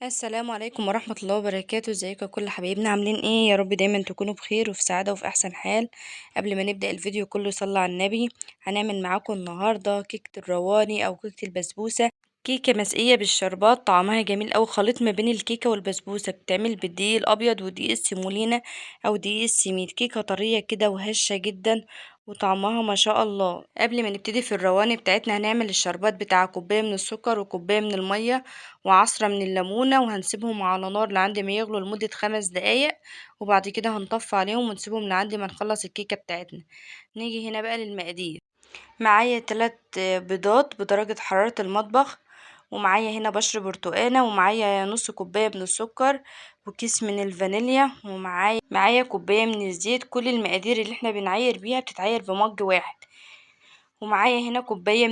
السلام عليكم ورحمة الله وبركاته. ازيكم يا كل حبايبنا، عاملين ايه؟ يا رب دايما تكونوا بخير وفي سعادة وفي احسن حال. قبل ما نبدأ الفيديو كله صلى على النبي. هنعمل معاكم النهاردة كيكة الرواني او كيكة البسبوسة، كيكة مسقية بالشربات طعمها جميل اوي، خليط ما بين الكيكة والبسبوسة، بتتعمل بالدقيق الابيض ودقيق السيمولينا او دقيق السميد، كيكة طرية كده وهشة جدا وطعمها ما شاء الله. قبل ما نبتدي في الرواني بتاعتنا هنعمل الشربات بتاع كوباية من السكر وكوباية من المية وعصرة من الليمونة، وهنسيبهم على نار لعند ما يغلوا لمدة 5 دقايق، وبعد كده هنطفي عليهم ونسيبهم لعند ما نخلص الكيكة بتاعتنا. نيجي هنا بقى للمقادير. معايا 3 بيضات بدرجة حرارة المطبخ، ومعايا هنا بشر برتقانة، ومعايا نص كوباية من السكر، وكيس من الفانيليا، ومعايا كوباية من الزيت. كل المقادير اللي احنا بنعاير بيها بتتعاير بمج واحد. ومعايا هنا كوباية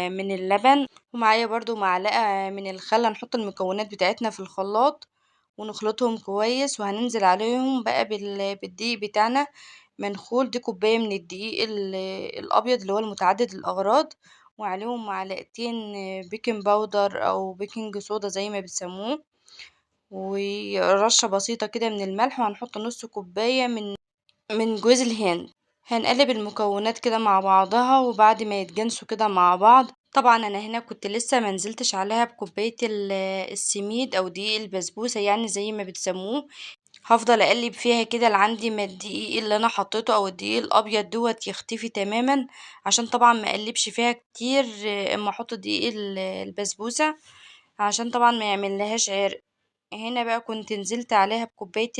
من اللبن، ومعايا برضو معلقة من الخل. هنحط المكونات بتاعتنا في الخلاط ونخلطهم كويس، وهننزل عليهم بقى بالدقيق بتاعنا منخول. دي كوباية من الدقيق الأبيض اللي هو المتعدد الأغراض، وعليهم معلقتين baking powder أو baking soda زي ما بيسموه، ورشة بسيطة كده من الملح، وهنحط نص كوباية من جوز الهند. هنقلب المكونات كده مع بعضها، وبعد ما يتجانسوا كده مع بعض، طبعا انا هنا كنت لسه ما نزلتش عليها بكوبايه السميد او دقيق البسبوسه يعني زي ما بتسموه، هفضل اقلب فيها كده لعندي ما الدقيق اللي انا حطيته او الدقيق الابيض دوت يختفي تماما، عشان طبعا ما اقلبش فيها كتير اما احط دقيق البسبوسه، عشان طبعا ما يعملهاش عرق. هنا بقى كنت نزلت عليها بكوبايه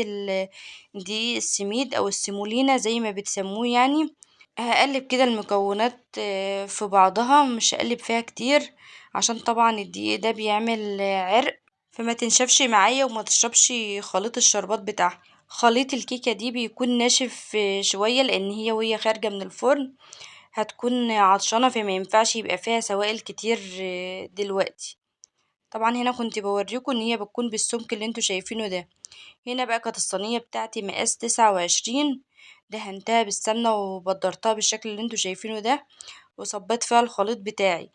دقيق السميد او السيمولينا زي ما بتسموه يعني. هقلب كده المكونات في بعضها، مش هقلب فيها كتير عشان طبعا الدقيق ده بيعمل عرق، فما تنشفش معايا وما تشربش خليط الشربات بتاعها. خليط الكيكه دي بيكون ناشف شويه، لان هي وهي خارجه من الفرن هتكون عطشانه، فما ينفعش يبقى فيها سوائل كتير دلوقتي. طبعا هنا كنت بوريكم ان هي بتكون بالسمك اللي انتوا شايفينه ده. هنا بقى كانت الصينيه بتاعتي مقاس 29، دهنتها بالسمنه وبدرتها بالشكل اللي انتوا شايفينه ده، وصبيت فيها الخليط بتاعي.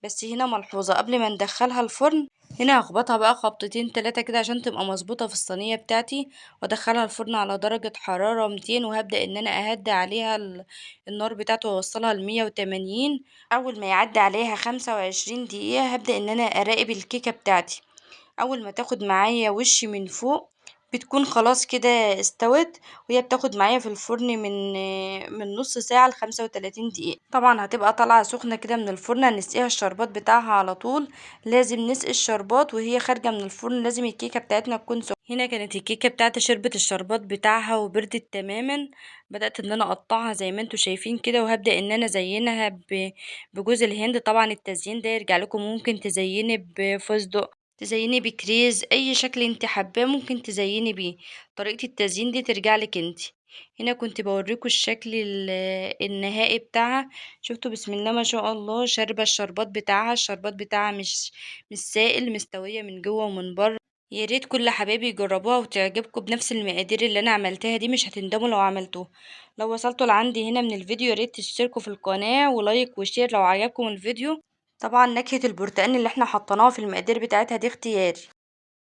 بس هنا ملحوظه، قبل ما ندخلها الفرن هنا هخبطها بقى خبطتين 3 كده عشان تبقى مظبوطه في الصينيه بتاعتي، وادخلها الفرن على درجه حراره 200، وهبدا ان انا اهدي عليها النار بتاعته واوصلها ل180. اول ما يعدي عليها 25 دقيقه هبدا ان انا اراقب الكيكه بتاعتي. اول ما تاخد معايا وش من فوق بتكون خلاص كده استوت، وهي بتاخد معايا في الفرن من نص ساعة لخمسة وتلاتين دقيقة. طبعا هتبقى طالعة سخنة كده من الفرن، هنسقيها الشربات بتاعها على طول. لازم نسقي الشربات وهي خارجة من الفرن، لازم الكيكة بتاعتنا تكون سخنة. هنا كانت الكيكة بتاعتي شربت الشربات بتاعها وبردت تماما، بدأت ان انا اقطعها زي ما انتوا شايفين كده، وهبدأ ان انا ازينها بجوز الهند. طبعا التزيين ده يرجع لكم، ممكن تزيني بفستق، تزيني بكريز، اي شكل انت حباه ممكن تزيني بيه. طريقة التزيين دي ترجع لك انت. هنا كنت بوريكم الشكل النهائي بتاعها. شفتوا بسم الله ما شاء الله، شاربة الشربات بتاعها، الشربات بتاعها مش سائل، مستوية من جوه ومن بره. يا ريت كل حبايبي يجربوها وتعجبكم بنفس المقادير اللي انا عملتها دي، مش هتندموا لو عملتوها. لو وصلتوا لعندي هنا من الفيديو يا ريت تشتركوا في القناة و like و share لو عجبكم الفيديو. طبعا نكهة البرتقال اللي احنا حطيناها في المقادير بتاعتها دي اختياري.